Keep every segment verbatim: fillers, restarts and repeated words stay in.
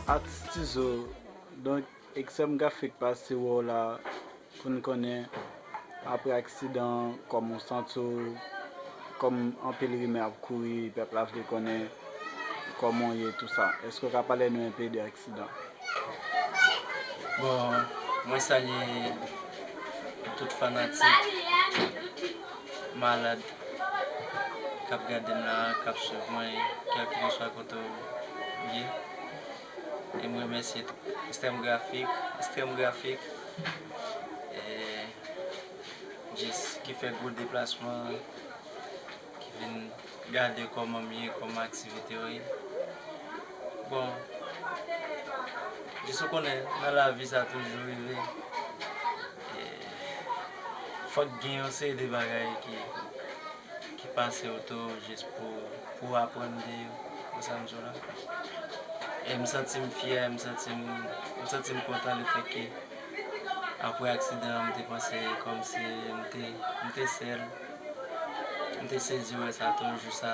Atis Tizo, donk, Extrême Graphique pase wè w la pou n konnen, apre aksidan an, kòman w santi w, kòm anpil rimè ap kouri, pèp la vle konnen kòman w ye, tou sa. Èske w ka pale nou enpe de aksidan? Bon, mwen salye tout fanatik, malad k ap gade m la, k ap swiv mwen, kèlkeswa kote w ye. E m remèsye tou Extrême Graphique, Extrême Graphique, e, jis ki fè gwo deplasman, ki vin gade kòman m ye, kòman aktivite yo ye. Bon, jis ou konnen, nan lavi sa toujou rive. E, fòk gen yon seri de bagay ki, ki pase w tou, jis pou, pou w aprann de yo. Ou konprann sa m di w la? E m santi m fyè, m santi m, m santi m kontan lefètke apre aksidan an, m te panse kòmsi m te, m te sèl. M te sezi wè sa tou, jou sa.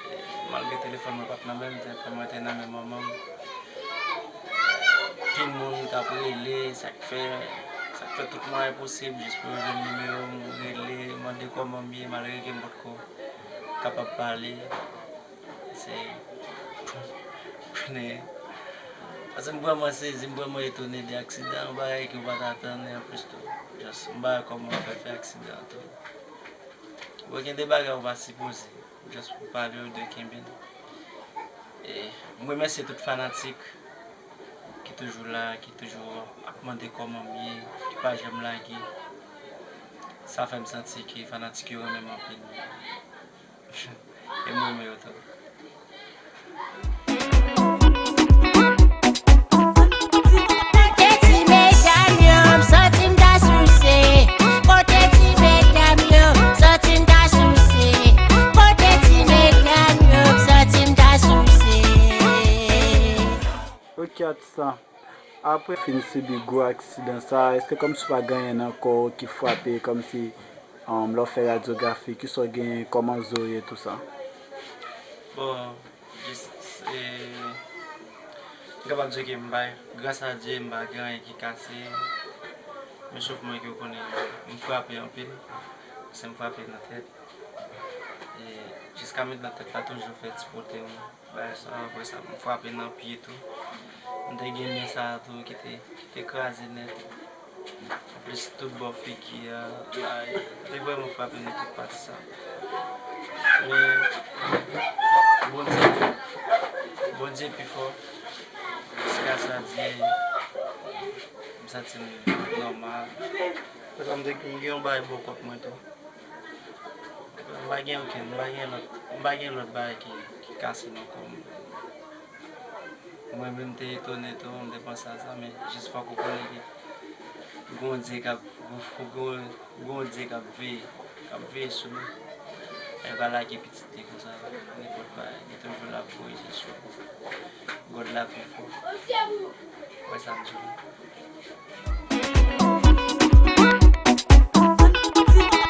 E, malgre telefòn mwen pa t nan men m, telefòn mwen te nan men manman m. Anpil moun t ap rele, sa k fè, sa k fè tout mwayen posib jis pou yo jwenn nimewo m, rele, mande kòman m ye, malgre ke m potko kapab pale. Se, konnen, paske m vrèman sezi, m vrèman etone de aksidan, yon bagay ke w pa t atann, e anplis tou, just, m pa wè kòman w fè fè aksidan an tou. Bon, gen de bagay ou pa sipoze, just pou pale yo de kenbe l. E m remèsye tout fanatik ki toujou la, ki toujou ap mande kòman m ye, ki pa janm lage. Sa fè m santi ke fanatik yo renmen m anpil. E m renmen yo tou. Kote ti medam yo, m santi m ta souse. Kote ti medam yo, m santi m ta souse. Kote ti medam yo, m santi m ta souse. Ok, atis la. Apre fin sibi gwo aksidan sa, èske kòmsi w pa gen anyen nan kò w ki frape, kòmsi, um, lè w fè radyografi, kisa w genyen, kòman zo w ye, tou sa? Bon, jis, e, m kapab di ke m pa, gras a Dye, m pa gen anyen ki kase. Men sof mwen ke w konnen, m frape anpil, se m frape nan tèt. E jiska mentnan, tèt la toujou fè ti pote m. Bagay sa, apre sa, m frape nan pye tou. M te gen men sa a tou ki te, ki te kraze nèt. Anplis, tout bò figi a, ay, m te vrèman frape nan tout pati sa. Men, Bondye, Bondye pi fò. Gras a Dye, m santi m nòmal. Apre sa, m te gen yon bagay bò kòt mwen tou. M pa gen okenn, m pa gen lòt, m pa gen lòt bagay ki, ki kase nan kò m. Mwen menm, m te etone tou, m te panse a sa, men jis fòk ou konnen ke gen yon Dye k ap, gen yon, gen yon Dye k ap veye, k ap veye sou nou. Li pa lage pitit li konsa, nenpòt bagay, li toujou la pou korije sou nou. God la pi fò. Wè sa m di w.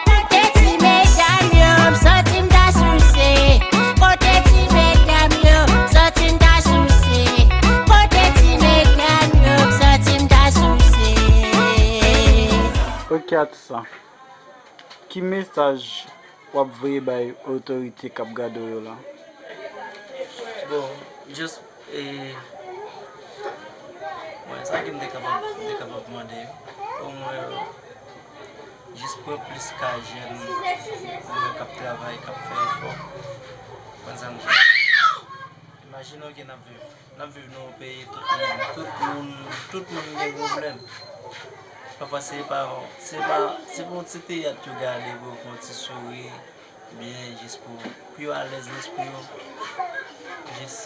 Kote ti medam yo, m santi m ta souse. Kote ti medam yo, m santi m ta souse. Kote ti medam yo, m santi m ta souse. Ok, atis la. Ki mesaj w ap voye bay otorite k ap gade w yo la? Bon, just, e, mwen, sa ke m te kapab, m te kapab mande yo, omwen, jis pran plis ka jèn, mwen k ap travay, k ap fè efò. Konn sa m di? Imajine w ke n ap viv. N ap viv nan yon peyi, tout moun, tout moun, tout moun gen pwoblèm. Pafwa se pa, se pa, se pa yon ti teyat yo gade pou yo fè yon ti souri, oubyen jis pou, pou yo alèz lespri yo. Jis,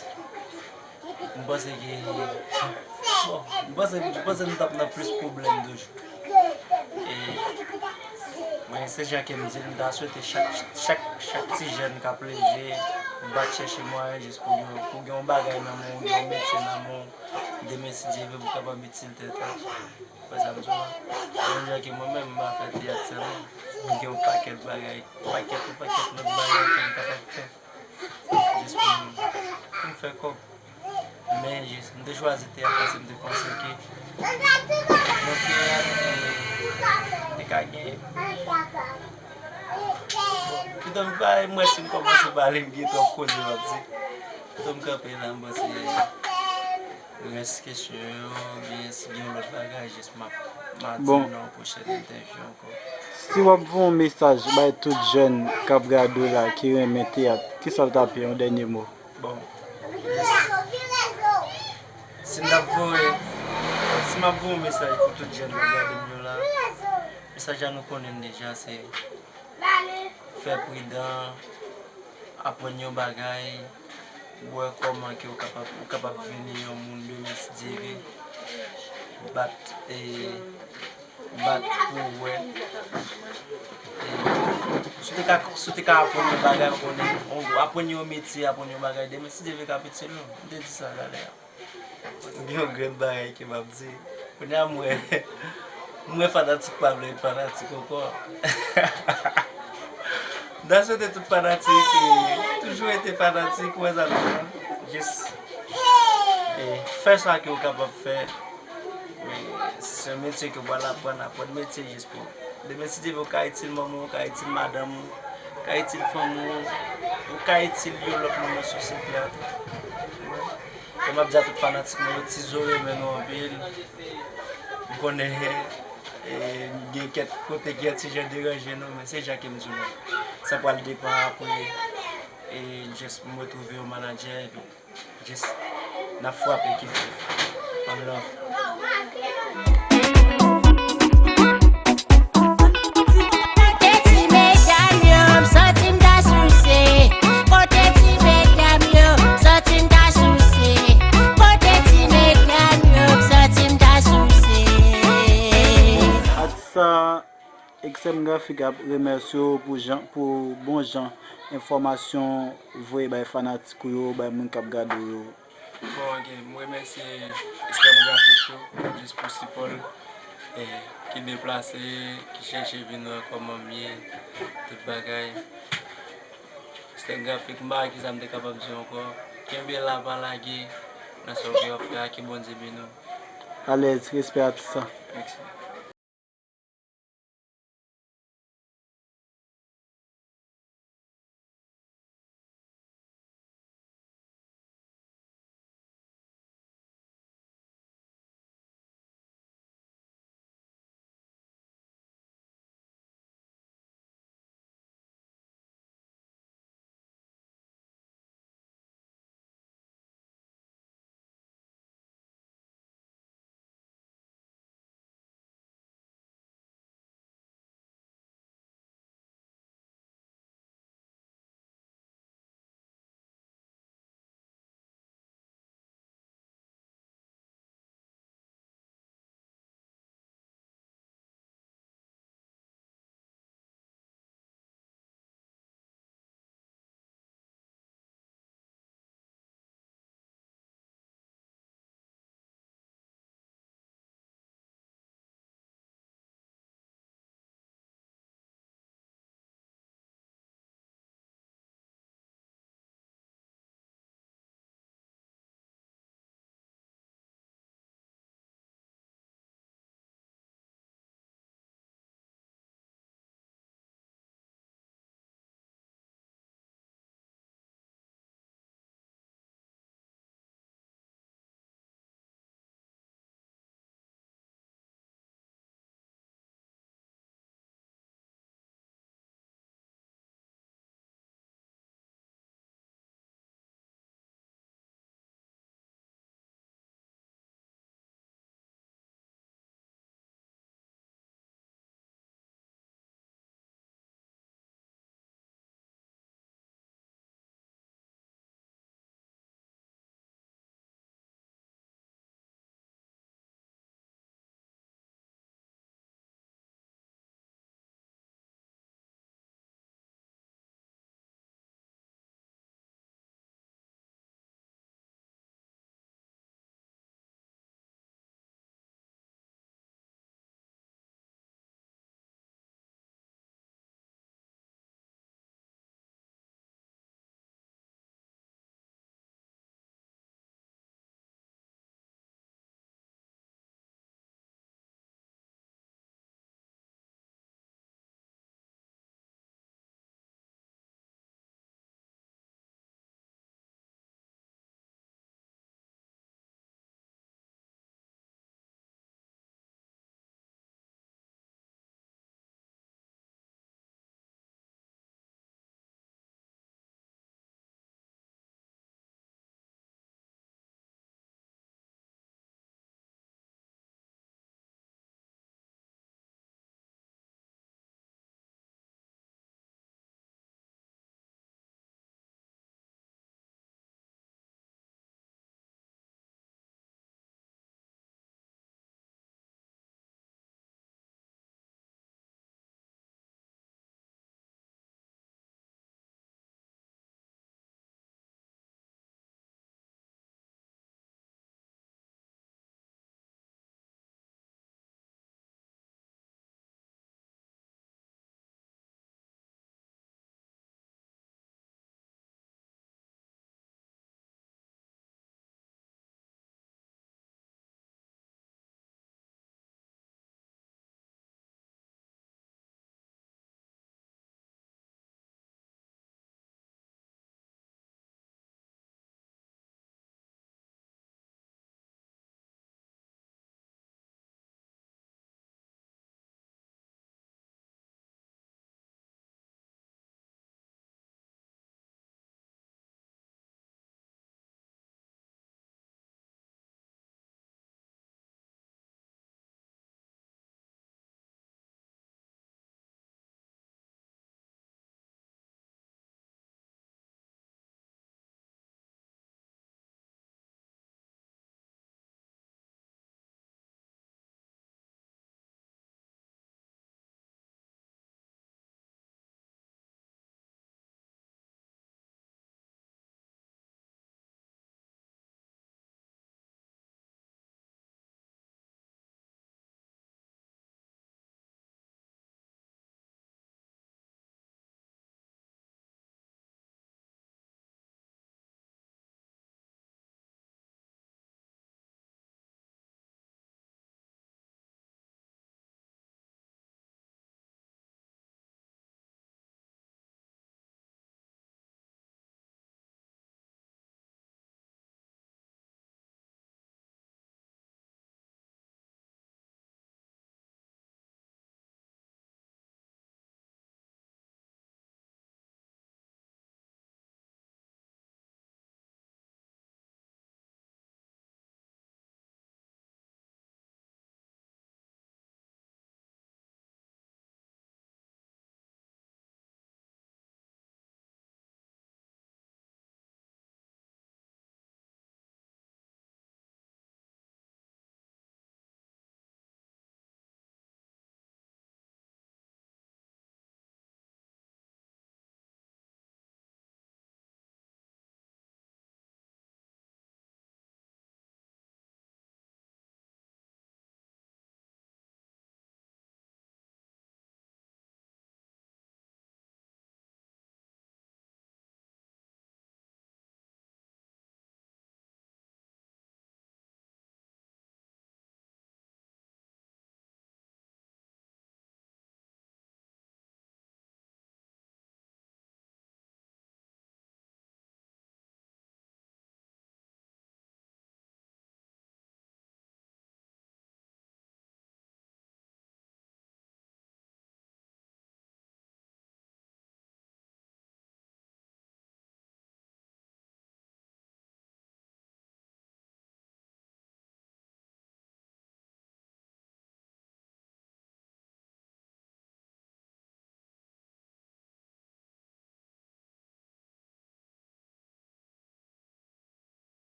m panse ke, bon, m panse, m panse nou t ap nan plis pwoblèm toujou. E mwen, se jan ke m di l, m ta swete chak, chak, chak ti jèn k ap leve, bat chèche mwayen jis pou gen, pou gen yon bagay nan men w, gen yon metye nan men w, demen, si Dye vle, pou w kapab itil tèt ou. Wè sa m di w la? Menm jan ke mwen menm, m pa fè teyat sèlman. M gen yon pakèt bagay, pakèt, yon pakèt lòt bagay ke m kapab fè. Jis pou m, pou m fè kòb. Men jis, m te chwazi teyat paske m te panse ke nan teyat, e, te ka gen. Bon, pito m pa, m wè si m kòmanse pale, m gen twòp koze m ap di. Pito m kanpe la, m panse rès kesyon yo, oubyen si gen yon lòt bagay, jis m ap, m a di Bon. Nan yon pwochèn entèvyou ankò. Si w ap voye yon mesaj bay tout jèn k ap gade w la, ki renmen teyat, kisa l t ap ye, yon dènye mo? Bon, yes. Si m t ap voye, si m ap voye yon mesaj pou tout jèn k ap gade m yo la, mesaj la nou konnen l deja, se fè pridan, aprann yon bagay, wè kòman ke w kapab, ou kapab vini yon moun demen si Dye vle. Bat, e, bat pou w wè. E, si w te ka, si w te ka aprann yon bagay, ou konnen, ou aprann yon metye, aprann yon bagay, demen si Dye vle ka itil ou. M te di sa talè a. Gen yon grenn bagay ke m ap di. Kounye a m wè, m wè fanatik pa vle ret fanatik ankò. M ta swete tout fanatik, e, toujou rete fanatik, ou wè sa m di la. Jis, e, fè sa ke w kapab fè. E, si se yon metye ke w pral aprann, aprann metye jis pou demen si Dye vle, ou ka itil manman w, ou ka itil madanm ou, ou ka itil fanmi w, ou ka itil yon lòt moun nan sosyete a tou. Kòm m ap di a tout fanatik mwen yo, Tizo renmen nou anpil. M konnen, e, gen kèk kote ki yon ti jan deranje nou, men se jan ke m di nou. Sa pral depann apre, e, jis m retwouve yon manadjè, epi jis n ap frape ki fou. One love. Kote ti medam yo, m santi m ta souse. Kote ti medam yo, m santi m ta souse. Kote ti medam yo, m santi m ta souse. Atis sa, Extrême Graphique ap remèsye w pou jan, pou bon jan enfòmasyon w voye bay fanatik ou yo, bay moun k ap gade w yo. Bon, ok, m remèsye Extrême Graphique tou, jis pou sipò l, e, ki deplase, ki chèche vin wè kòman m ye, tout bagay. Extrême Graphique, m pa wè kisa m te kapab di ankò. Kenbe la, pa lage, nan sa w gen w ap fè a, ke Bondye beni w. Alèz, respè atis sa. Mèsi.